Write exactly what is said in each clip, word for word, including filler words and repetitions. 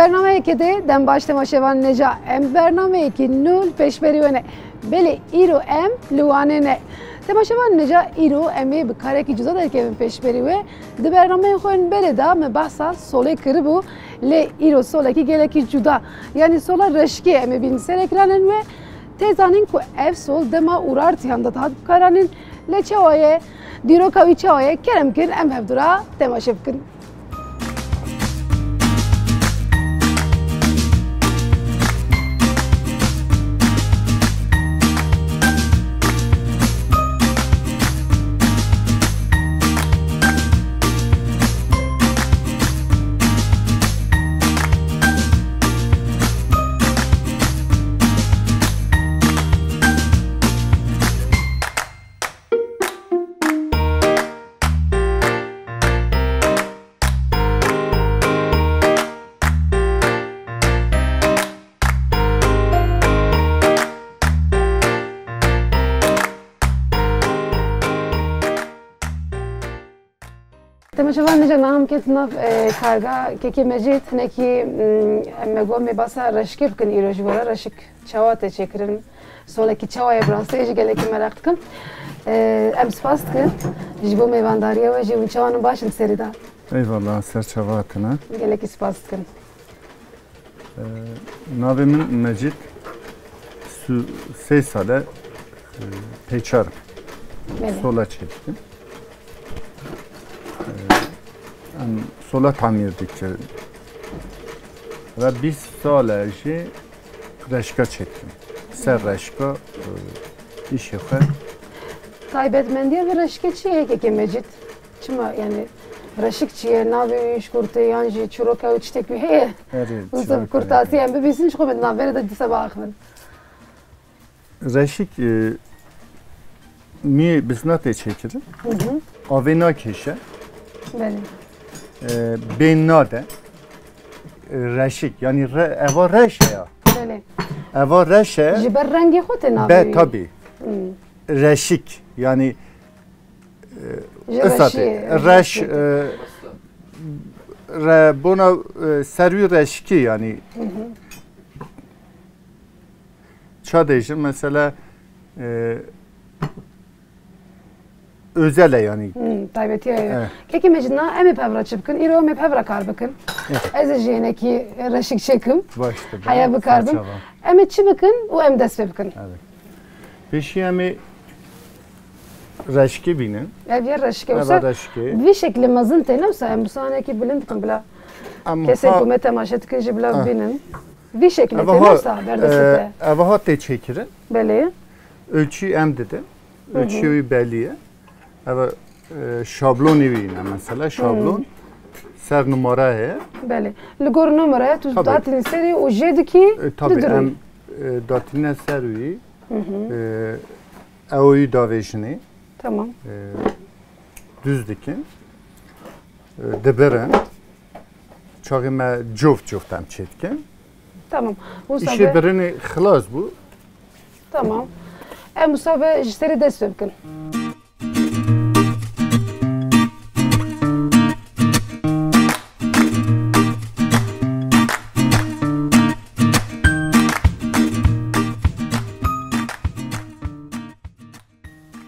Bernameyekê dê dem baş temaşevan nêca em bernameyekî nû li pêşberî we ne. Belê îro em li Wanê ne. Temaşevan nêca îro em ê bi karekî cuda derkevin pêşberî we. Di bernameyên xwe yên berê de me behsa solê kiribû, lê îro solekî gelekî cuda, yanî sola reşikê em ê bînin ser ekranên we. Tê zanîn ku ev sol dema Urartiyan de dihat bikaranîn, lê çawa ye? Dîroka wî çawa ye? Kerem kin em hevdû re temaşe bikin. Temaşevan, nêca niha em ketin nav, e, karga Kekê Mecîd, hinekî, mm, em me got em ê behsa reşikê bikin îro ji we re. Reşik çawa tê çêkirin? Solekî çawa ye bi rastî? Jî gelekî meraq dikim. E, em spas dikin ji bo mêvandariya we jî. Hûn çawan in, baş in serî de? Eyvallah, ser çava hatine. Gelekî spas dikin. E, navê min Mecîd, su-, sê sal e, e, pêçar im. Belê. Sola çêdikim. E, em sola tamîr dikirin. Ve bîst sal e jî reşka çêdikim. Ser reşka, e, îşê xwe. Taybetmendiya vê reşikê çi ye, Kekê Mecîd? Çima, yani, reşik çi ye? Navê wî ji ku tê, yan jî çîroka wî tiştek wî heye? Erê, wisa çîroka kurtasî heye. Em bibîsin, ji xwe me di navberê de dîsa biaxivin. Reşik, e, mî bizna tê çêkirin. Hı hı. Avê nakêşe. Belê. E, bên nade. E, reşik, yani re-, eva reş e ya. Belê. Eva reş e. Ji ber rengê xwe tê navê wî. Be, tabii. Hmm. Reşik, yani Ji Isatê, reşiyê, reş, reşiyê. E, re-, bona, e, ser wî reşikî, yanî. Hı hı. Ça dêjim, mesela, e, özel e, yanî. Hı, taybetiye ye. Evet. Kekê Mecîd, niha em ê bi hev re çi bikin? Îro em ê bi hev re kar bikin. Evet. Ez ê jî hinekî reşik çêkim. Baş, tabii. Heya bi kar bim. Saçava. Em ê çi bikin û em dest pê bikin? Evet. Pêşî em ê reşikê bînin. Ev ya reşikê. Ev wisa reşikê. Vî şeklê mezin tê, ne wisa em wisa hinekî bilind bikin bila. Em kesên ha-, ku me temaşe dikin jî bila, ah, bibînin. Vî şeklê tê, ne wisa berdestê te. Ev ha tê çêkirin. Belê. Ölçü em didin. Hı hı. Ölçü wî belî ye. Ev, e, şablonê wî ne mesela. Şablon. Hmm. Ser numara heye. Belê. Li gor numara tu, tabii, datînî serî û jê dikî, e, tabii, li dirû. Em, e, datîne ser wî. Hı hı. E, ew wî davêjinê. Tamam. E, düz dikin. E, dibirin. Çaxê me coft coft em çêdikin. Tamam. Wisa îşê be- birinê xilas bû. Tamam. Em wisa be ji serê dest pê bikin.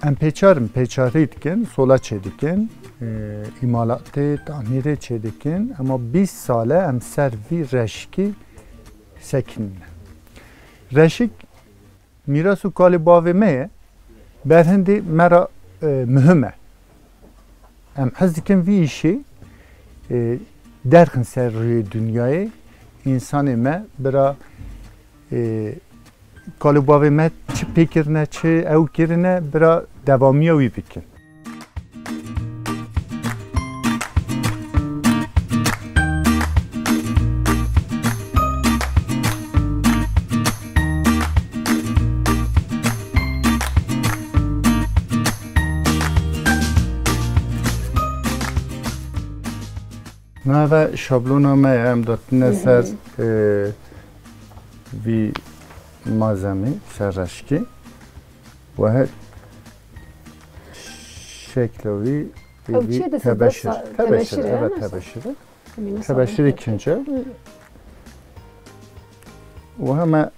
Em pêçar in, pêçarî dikin, sola çêdikin, e, îmalatê, tamîrê çêdikin, ema bîst sal e em ser vî reşikî sekinîne. Reşik mîras û kalê bavê me ye, berhindê me re, e, muhim e. Em hez dikin vî îşê, e, derxin ser rûyê dinyayê, însanê me bira, e, kal û bavê me çi pê kirine, çi ew kirine, bira devamiya wî bikin. Nava şablona me ye, em datîne ser, e, vî malzemê, ser reşkê. Wehe şekla wî, vî, ew vî çi ye, destê tebeşir. Tebeşir, tebeşir, evet, tebeşir. Tebeşirê kince. Wiha me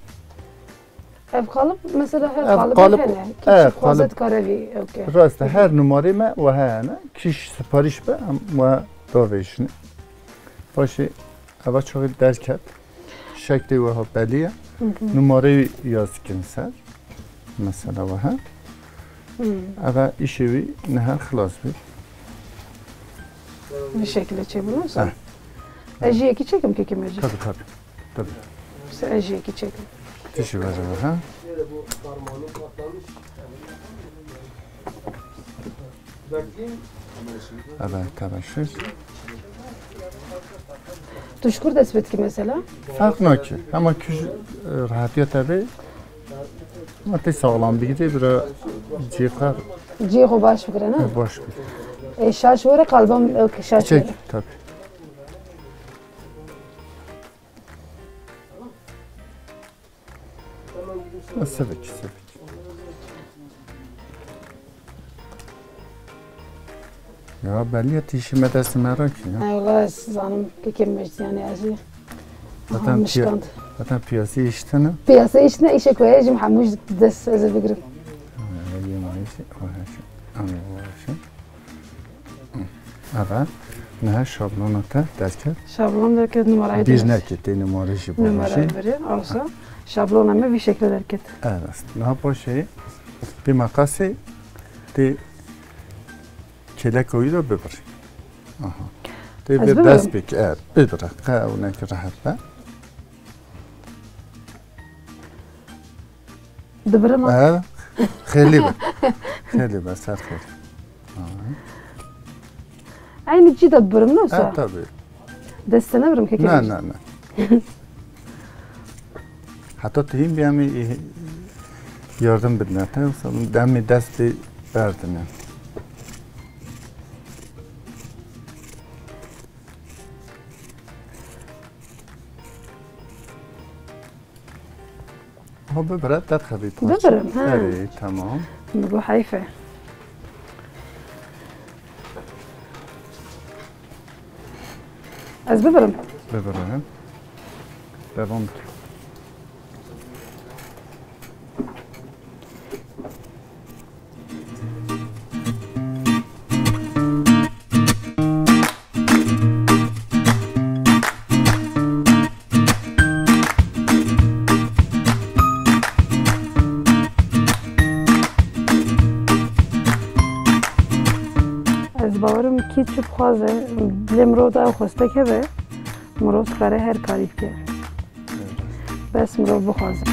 Ev qalib, mesela her Ev qalibê qalib- hene. ev Kişi xwaze qalib- dikare vî ew ke. Rast e, her numarê me wiha hene. Kişîş sipariş be, em wiha davêjinê. Paşê eva çaxî derket. Şeklê wiha belî ye. Numareyê wî yaz dikin ser. Mesela wiha. Eva îşê wî niha xilas bî. Vî şekilde çêbûn wisa. Ez jî yekî çêkim kekê me jî. Tabii, tabii. Tabii. Wisa ez jî yekî çêkim. Tişî verin wiha. Evet, tebeşir. Tu ji kur dest pê dikî mesela? Ferq nake. Hema kî ji, e, rahetiya te bê. Ama tê sağlam bigirê, bira cihê xwe Cihê xwe baş bigire, ne? baş bigirê. E, şaş were qalban ew ke şaş Çek, were. tabii. Sivik, sivik. Ya belli ya tişî me destê me rakî ya. Ay, wala ez zanim kekê me jî yani ez jî. Aha, Zaten piya- mişkand. Zaten piyasê îştene. Piyasa îştine îşe ku heye jim hemû ji dest ez ê bigrim. Evet. Niha şablona te derket. Şablon derket numarayı Bir neke tê numara jî Numara bavajî. biri olsa şablona me bir şekilde derket. Evet. Niha paşê tê meqasê tê kêleka wî de bibir. Aha. Tê Ez bir bibirim? dest pêk, evet, bibir. Qe ew neke rehet be. Dibirim ha. Ev xêlî be. Xêlî be, ser xêlî. Aynı cî de bibirim ne olsa? E, tabii. Destine birim kekê. Ne, ne, ne. Heta tu hîn bir em ê yardım bidine te, yoksa demê destê berdine. Ha, bibire, derxevî paç. Bibirim, ha. Erê, tamam. Min got heyf e. Ez bibirim. Bibire. Devam et. Ez bawerim kî çi bixwaze, dilê mirov de ew xwestek hebe, mirov dikare her karî bike. Bes mirov bixwaze.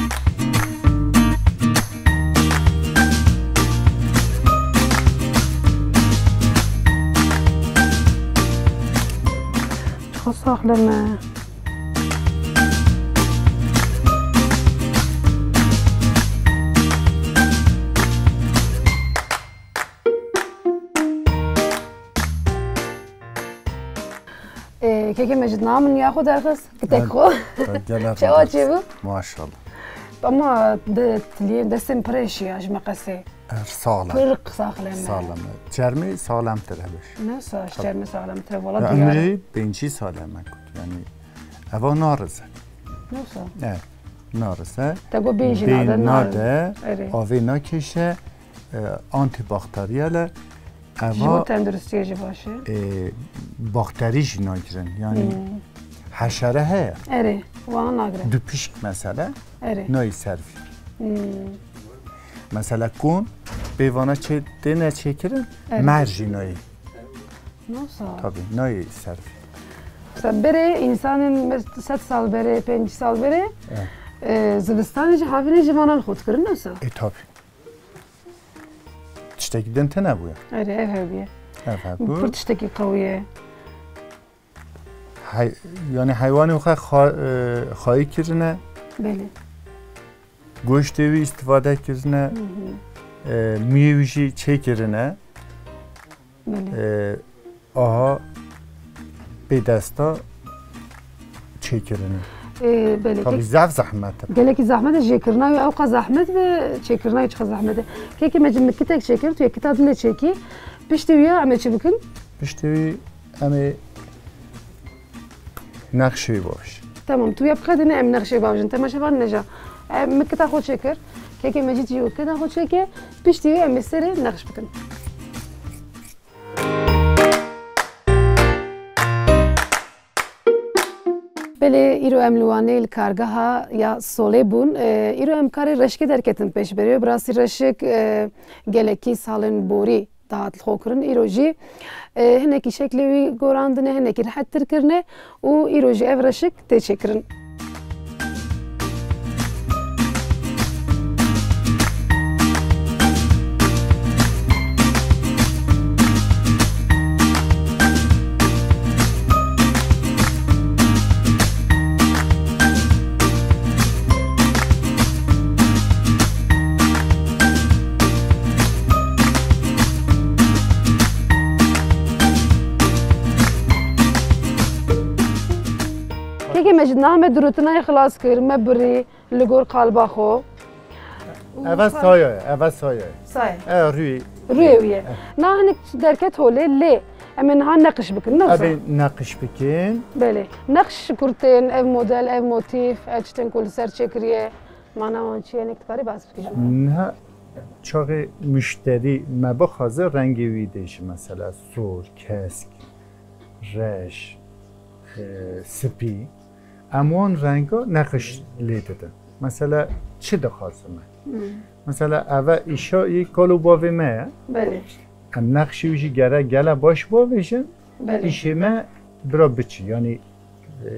Çiqas saxlem e. Ee, kekê Mecid, niha min ya xwe derxist, kitek xwe. Çawa çêbû? Maşallah. Ama de, tiliyê destên pir êşiya ji meqesê. Er sağlam. Pir saxlem e. Sağlam e. Çermê sağlamtir e beş. Ne sa, çermê sağlamtir e, wala Ya diyar e. Ömrü bêncî sağlam e. Yani eva narize. Ne sa? Evet. Narize. Te got bêncî nade, narize. Erê. Avê nakêşe, e, antibakteriyel e. Eva, Ji bo tenduristiyê jî baş e. E, bakterî jî nagirin. Yani heşere heye. Erê, wana nagire. Dupişk mesela, Erê. Nayê servî. Mesela kon, bê vana çê, têne çêkirin, Erê. Mer jî nayê. Nasıl? Tabii, nayê servî. Mesela berê, insanên mes-, sed sal berê, pêncî sal berê, e, zivistanê jî havînê ji vanan xwe dikirin, nasıl? E, tabii. Tiştekî din tine bûye. Erê, ev hebûye. Ev hebû. Pir tiştekî qewî ye. Hey-, yani heywanê xwe xa-, e, xayî kirine. Belê. Goştê wî îstifade kirine. Hı hı. E, miyê wî jî çêkirine. Belê. E, aha bê desta çêkirine. E, belê. Tabii zaf zehmet e. Gelekî zehmet e, jêkirina wî ewqa zehmet be, çêkirina wî çiqa zehmet e. Kekê me cim kitek çêkir, tu yekita din de çêkî. Piştî wî ya em ê çi bikin? Piştî wî em ê Nexşê wî baş. Tamam, tu ya biqedîne em nexşê bavêjin. Temaşevan neja. Em, min kita xwe çêkir. Kekê Mecîd jî wekeda xwe çêke. Piştî wê em ê serê nexş bikin. Belê, îro em li Wanê li kargeha ya Solê bûn. E, îro em karê reşkê derketin pêşberê. Bi rastî reşik, e, gelekî salên borî dihat lixwekirin. Îro jî, e, hinekî şeklê wî gorandine, hinekî rihettir kirine û îro jî ev reşik tê çêkirin. Kekê Mecîd, niha me dirutinayê xilas kir, me birî li gor qaliba xwe. Eve saya ye, eve saya ye. Saya. E, rûyê. Rûyê wî ye. E. Niha hinek derket holê, lê em ê niha neqş bikin, ne wisa? Evê neqş bikin. Belê. Neqş kurtên, ev model, ev motîf, ev tiştên ku li ser çêkiriye, mana wan çi ye, hinek dikarî behs bikî ji me? Niha çaxê muşterî me bixwaze rengê wî dê jî, mesela sor, kesk, reş, e, spî. Em wan renga neqş lê didin. Mesela çi dixwazin me? Hmm. Mesela eve îşa î kal û bavê me ye. Belê. Em nexşê wî jî gere gele baş bavêjin. Belê. Îşê me bira biçî, yanî, e,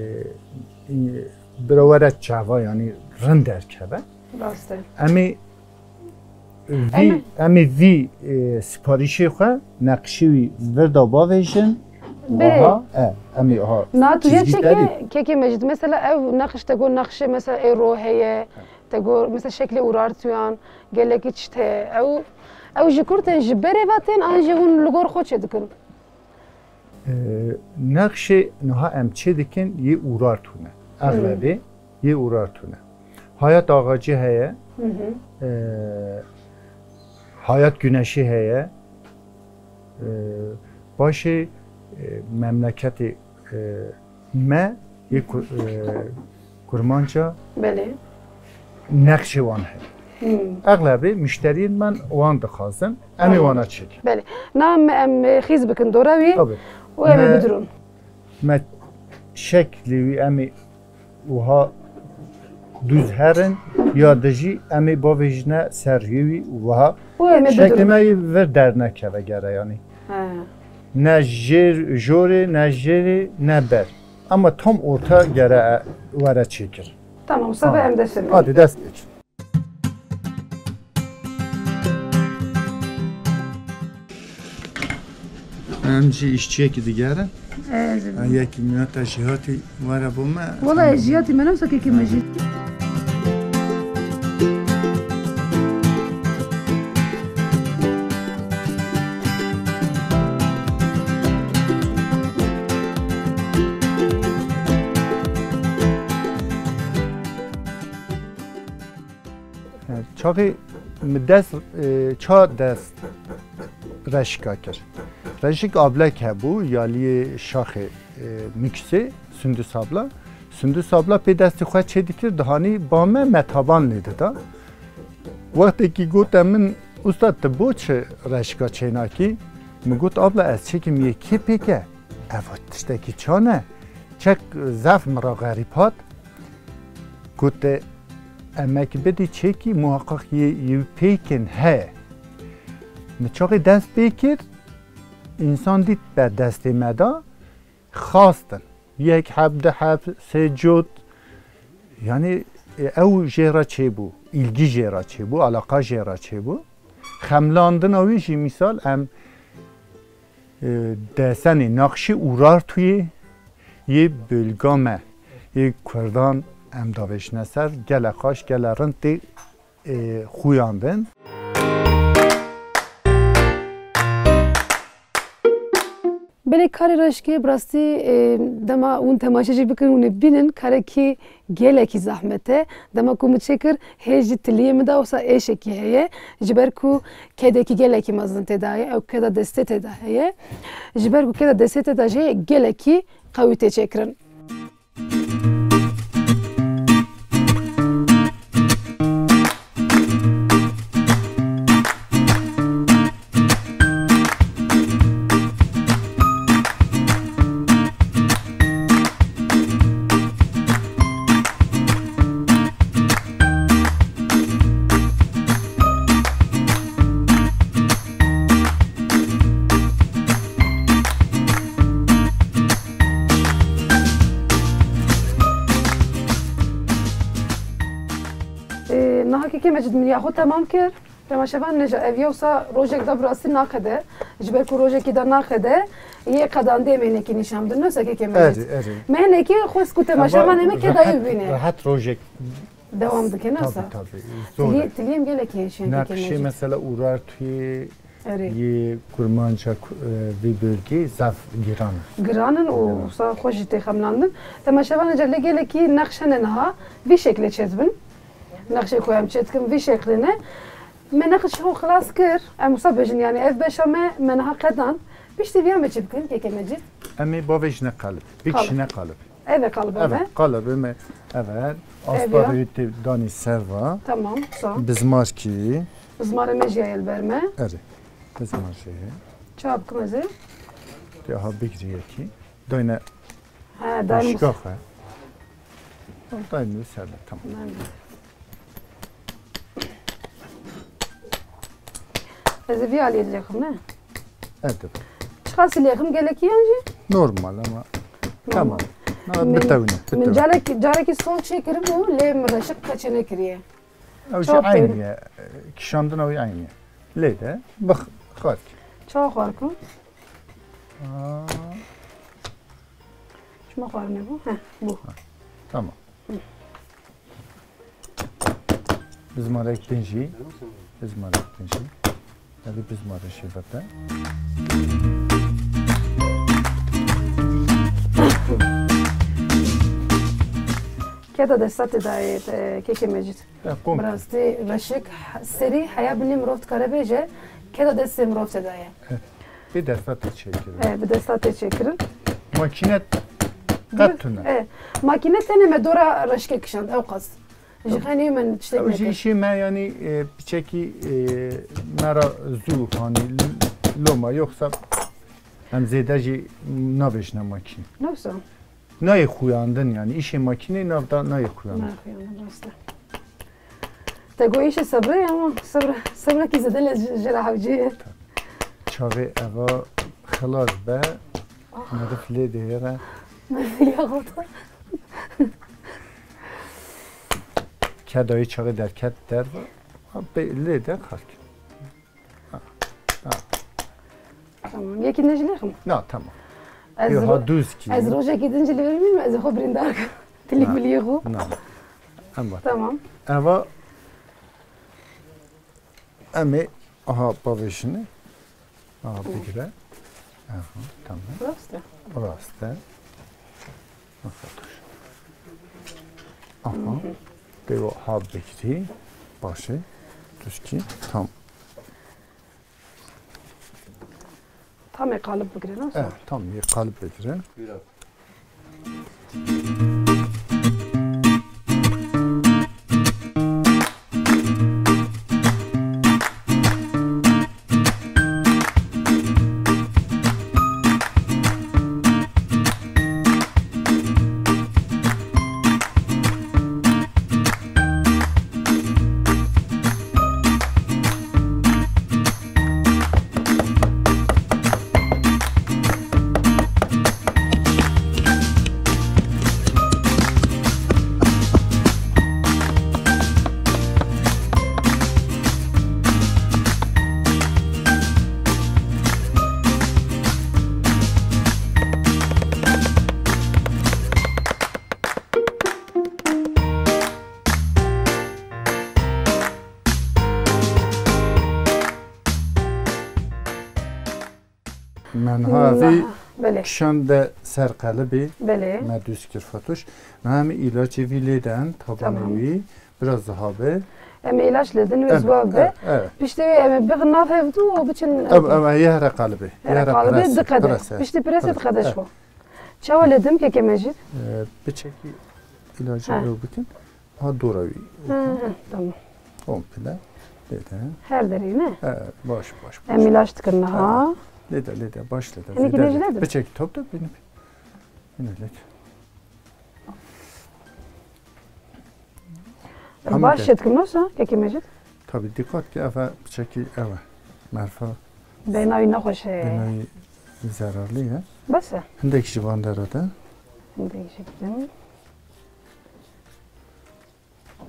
bira were çava, yanî rind derkeve. Rast e. Em ê Vî, Em ê em ê vî, e, siparîşê xwe, neqşê wî vir da bavêjin. Belê. Aha, e, em ê aha. Na tu ya çizgî çeke, derê. Kekê Mecîd, mesela ev neqş te got neqşê mesela ê ro heye, te got mesela şeklê Urartuyan, gelekî çi te, ew, ew ji kur tên, ji berê ve tên, an jî hûn li gor xwe çê dikin? E, nexşê niha em çê dikin yê Urartu ne. Hı. Exlebê yê Urartu ne. Hayat Ağacı heye. Hı hı. E, Hayat Güneşi heye. E, başê, e, memleketê, e, me yê Ku-, e, Kurmanca Belê. Nexşê wan heye. Hmm. Exlebê muşteriyên me wan dixwazin, em ê Tamam. wana çêkin. Belê. Na em, em, e, xîz bikin dora wî Tabii. û em ê Me, bidirûn. Me şeklê wî em ê wiha dûz herin, ya dijî em ê bavêjine ser rûyê wî wiha. Û em ê Şeklê bidirûn. me yê vir dernekeve gere yanî. He. Ne jêr, jorê, ne jêrê, ne ber. Ama tam orta gere were çêkir. Tamam, sebe Tamam. em dest pê Hadi dest pê. Em jî îşçiyekî digere. Ez Ha, yekî miyata jîhatî were bo me. Wala ez jîhatî me, ne wisa kekê me jî. Çaxê min dest, e, ça dest reşika kir. Reşik ablek hebû, yaliyê şaxê, e, mûksê, Sundus abla. Sundus abla pê destê xwe çê dikir, dihanî ba me, me taban lê dida. Wextekî gote min, "Usta, tu bo çi reşika çênakî?" Min got, "Abla, ez çêkim yê kê pêke? Ev tiştekî çan e? Çek zaf min re xerîb hat." Gote, "Emek bidî çêkî, muhaqqaq yê, yê pêkin heye." Min çaxê dest pê kir, însan dît be destê me da, xastin. Yek heb, du heb, sê cot. Yanî, e, ew jê re çêbû, îlgî jê re çêbû, alaqa jê re çêbû. Xemlandina wî jî mîsal em, e, desenê naqşê Urartuyê yê bölga me, yê Kurdan em davêjine ser, gelek xweş, gelek rind tê e, xuyandin. Belê karê reşkê bi rastî, e, dema hûn temaşe jî bikin, hûn ê bînin, karekî gelekî zehmet e. Dema ku min çêkir, hê ji tiliyê min de wisa êşekî heye. Ji ber ku kedekî gelekî mezin tê de heye, ew keda destê tê de heye. Ji ber ku keda destê tê de jî gelekî qewî tê çêkirin. Niha kekê Mecid min ya xwe temam kir. Temaşevan ne ji ev yewsa rojek da bi rastî naqede. Ji ber ku rojekî da naqede, yê qedandê me hinekî nîşan bidin. Wisa kekê Mecid. Erê, erê. Me hinekî xwest ku temaşevanê me kê dayî bibîne. Rehet rojek Dewam dike, ne wisa? Tabii, tabii. Zor e. Tiliyê, tiliyê em gelekî hêşîn kekê Mecid. Nexşê mesela Urartuyê Erê. Yê kurmanca ku-, e, vê bölgeyê zaf giran in. Giran in û wisa xwe jî tê xemlandin. Temaşevanê ca lê gelekî nexş hene niha vî şeklê çêdibin. Nexşê ku em çêdikin vî şeklê ne. Me nexş xwe xilas kir. Em wisa bêjin, yanî ev beşa me, me niha qedan. Piştî vî em ê çi bikin, kekê Mecid? Em ê bavêjine qalib. Qalib. Bikişîne qalib. Ev e qaliba me. Evet, qaliba me. Evet. Ev ya. Asparê tê danî ser va. Tamam, sağ. Bizmarkî. Bizmarê me jî ye li ber me. Erê. Bizmar jî ye. Ça bikim ez ê? Tê ha bigirî yekî. Dayne. He, dayne. Başka xwe. Dayne ser de, tamam. Dayne. Ez ê vî alî lêxim, ne? Evet. Çiqasî lêxim, gelekî yan jî? Normal ama. Normal. Tamam. Na, min, bitewne, min bitewne. Carekî, carekî sol çêkiribû, lê min reşik qeçê nekiriye. Ew jî aynî ye. Kişandina wî aynî ye. Lê de bix-, xark. Çawa xark o? Aa. Çima xwarinê bû? Heh, bû. Ha, tamam. Hı. Bizmarek din jî. Bizmarek din jî. Hadi bizmarek şîvete. Keda desta tê dayê, e, kekê Mecid. Ya, komple. Bi rastî reşik, serî heya binê mirov dikare bêje, keda destê mirov tê dayê. Evet. Bi desta tê çêkirin. E, bi desta tê çêkirin. Makîne qet tune. E, makîne tenê me dora reşkê kişand, ew qas. Ji xenî min tiştek Ew jî nekir. Îşê me, yanî, e, piçekî, e, me ra zû, hanî, l-, loma, yoksa em zêde jî navêjine makîne. Ne wisa? Nayê xuyandin, yanî, îşê makînê nav da nayê xuyandin. Nayê xuyandin, rast e. Te got îşê sebrê ye, ama sebra, sebrekî zêde lê ji, ji re hewcê ye. Çavê eva xilas be, Ah. Merif lê dêre. Merif ya xota. Kedayê çaxê derket derve, lê de xark. Ha, ha. Tamam. Yekî din jî lêxim? Na, tamam. Ez Yo, ro-, ha, duz kî. Ez rojekî din jî li vir bînim, ez ê xwe birîndar kim. Tilî Na. Biliyê xwe. Na. Em bak. Tamam. Eva, em ê, aha, bavêjinê. Aha, Hı. Bigire. Aha, tamam. Rast e. Rast e. Aha, dur. Aha. Hı hı. Pê ha bigirî. Baş e. Duz kî. Tamam. Tam ê qalib bigirin, ha? Evet, tam ê qalib bigirin. Me niha vî Belê. Kişande ser qelibê. Belê. Me duz kir Fatoş. Niha em îlacê vî lê den, tabanê Tamam. Wî, biraz daha be. Em ê îlaç lê din, wê Evet, ziwa be. Evet, evet. Piştî wê em ê bixin nav hevdû û biçin Em, em, yê here qelibê. Yê Here here qelibê pres, diqede. Pres, evet. Piştî presê Pres, diqede evet. Şo. Çawa lê dim kekê Mecîd? Ee, biçekî îlacê Ha. Ew bikin. Ha, dora wî. Hı hı, tamam. Komple. Lê de. Her derê ne? He, baş, baş, baş. Em îlaç dikin niha. He. Lê de, lê de, baş lê de. Hinekî Zêde lê lê de. Lê de. Piçek top da bînim. Yine lê de. Hemî Baş de. Şet kim olsa, kekê Mecid? Tabii, dikkat ki efe piçekî eve. Merfa. Bênayî nexweş e. Bênayî zararlı ya. Bes e. Hindek ji van dera de. Hindek ji bidim.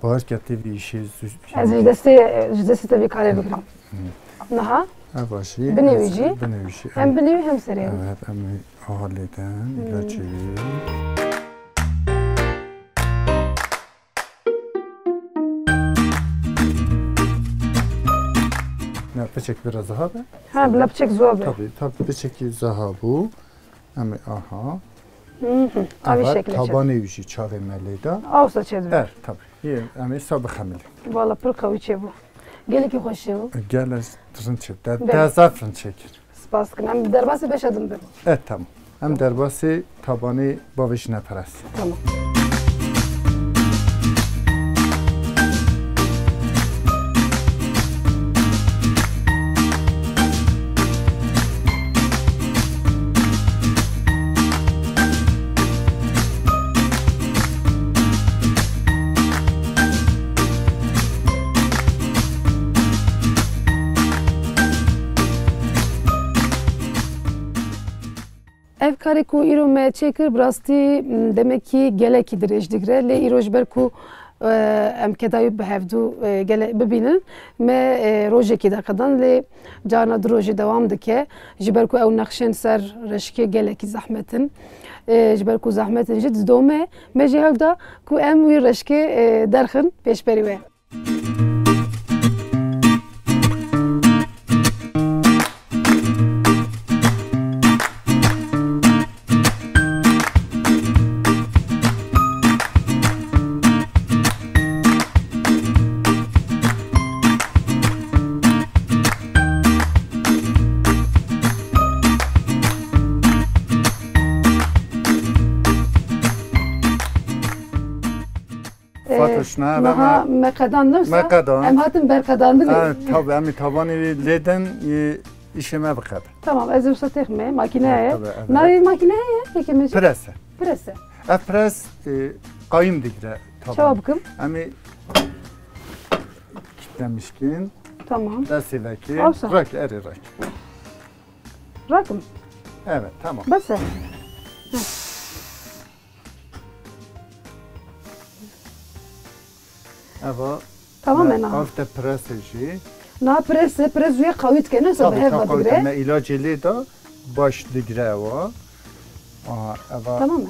Baharke T V işê zû-, Ez ji destê, ji destê te vê karê bikim. Niha Eva jî binê wî jî. Binê wî jî. Hem binê wî hem serê wî. Evet, em ê aha lêden, Hmm. ilacê wî. Ne, piçek biraz daha be. Ha, bila piçek zor be. Tabii, tabii, piçekî zaha bû. Em ê aha. Mhm. Ava şekilde çek. Tabanê wî jî çaxê me lê da. Awsa çêdibe. Er, tabii. Yê, em ê sa bixemilin. Valla pir qewî çêbû. Gelekî xweş çêbû. Gel ez rin çê. De, Belê. Te zaf rin çêkir. Spas dikim. Em derbasî beşa din bibin. E, tamam. Em derbasî tabanê bavê jine peres. Tamam. Ev karê ku îro me çêkir, bi rastî, m, demekî gelekî dirêj digire. Lê îro ji ber ku, e, em kedayî bi hevdû, e, gele-, bibînin, me, e, rojekî derxedan. Lê carna du rojê dewam dike. Ji ber ku ew nexşên ser reşkê gelekî zehmet in. E, ji ber ku zehmet in jî didome. Me jî hewl da ku em wî reşkê, e, derxin pêşberî we. Fatoş, Ee, niha me qedan, ne wisa? Me qedan. Em hatin berqedandinê. Ha, tabii, em ê tavanê wî lêden, e, îşê me biqede. Tamam, ez wisa têxme, makine heye. Tabii, evet. Navê makine heye, peki mi? Prese. Prese. Ev pres, e, qayim digire tavan. Çawa bikim? Em ê kitlemişkin. Tamam. Destê vekê. Awsa. Rak, erê rak. Rakim. Evet, tamam. Bes e. Eva. Tamam e, na. Av te prese jî. Na prese, pres wê qawî dike, ne? Tabii, bi hev tabii, digire. Me ilacê lê da, baş digire ewa. Aha, eva. Tamam e.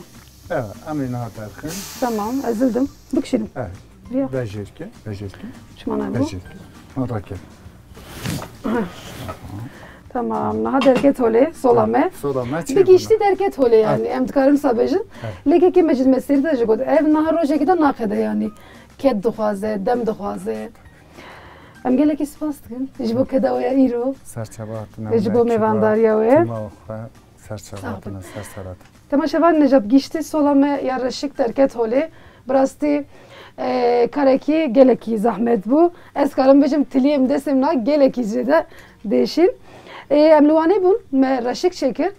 Evet, em ê niha derxin. Tamam, ezildim. Bikişînim. Evet. Ya. Vejêrke, vejêrke. Çima ne bu? Vejêrke. Ha, rake. Tamam, niha derket holê, sola me. Sola me çê. Bi giştî derket holê yani, Ha. em dikarin wisa bêjin. Ha. Lê kekê me jî me sêr de jî got, ev niha rojekî de naqede yani. Ked dixwaze, dem dixwaze. Em gelekî spas dikin ji bo keda we ya îro. Serçava hatine. Ji bo mêvandariya we. Tîma xwe. Serçava hatine, ser serat. Temaşevan, neca bi giştî sola me ya reşik derket holê. Bi rastî, e, karekî gelekî zehmet bû. Ez karim bêjim tiliyê min destê min a gelekî jê de dêşîn. E, em li Wanê bûn, me reşik çêkir.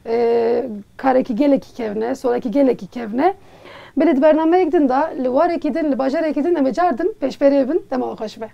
E, karekî gelekî kevn e, solekî gelekî kevn e. Belê di bernameyek din de, li warekî din, li bajarekî din em ê car din pêşberê bin. Dema we xweş be.